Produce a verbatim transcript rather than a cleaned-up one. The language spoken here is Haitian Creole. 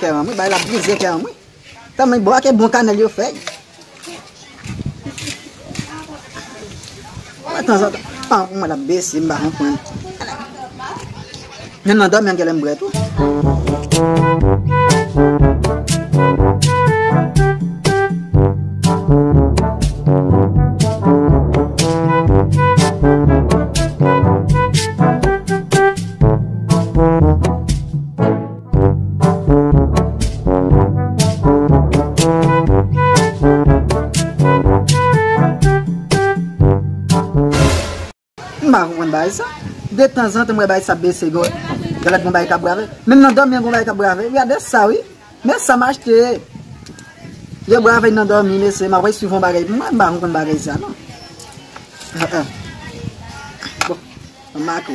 Kè an mwen, bay la brize kè an mwen. Tanmen bò ke bon kanèl yo fè. Mwen tanzantan, an mwen la bese, m pa konprann. Menm nan dòmi an genlè m bwè tou. M pa konprann bagay sa. De tanzantan, m wè bagay sa bese, gò. Gade gon bagay k ap brave. Menm nan dòmi an, gon bagay k ap brave. Gade sa, wi. Men sa m achte. Yo brave nan dòmi, mesye. M ap suiv yon bagay pou mwen, m pa konprann bagay sa, non. Ah, ah. Bon, m make.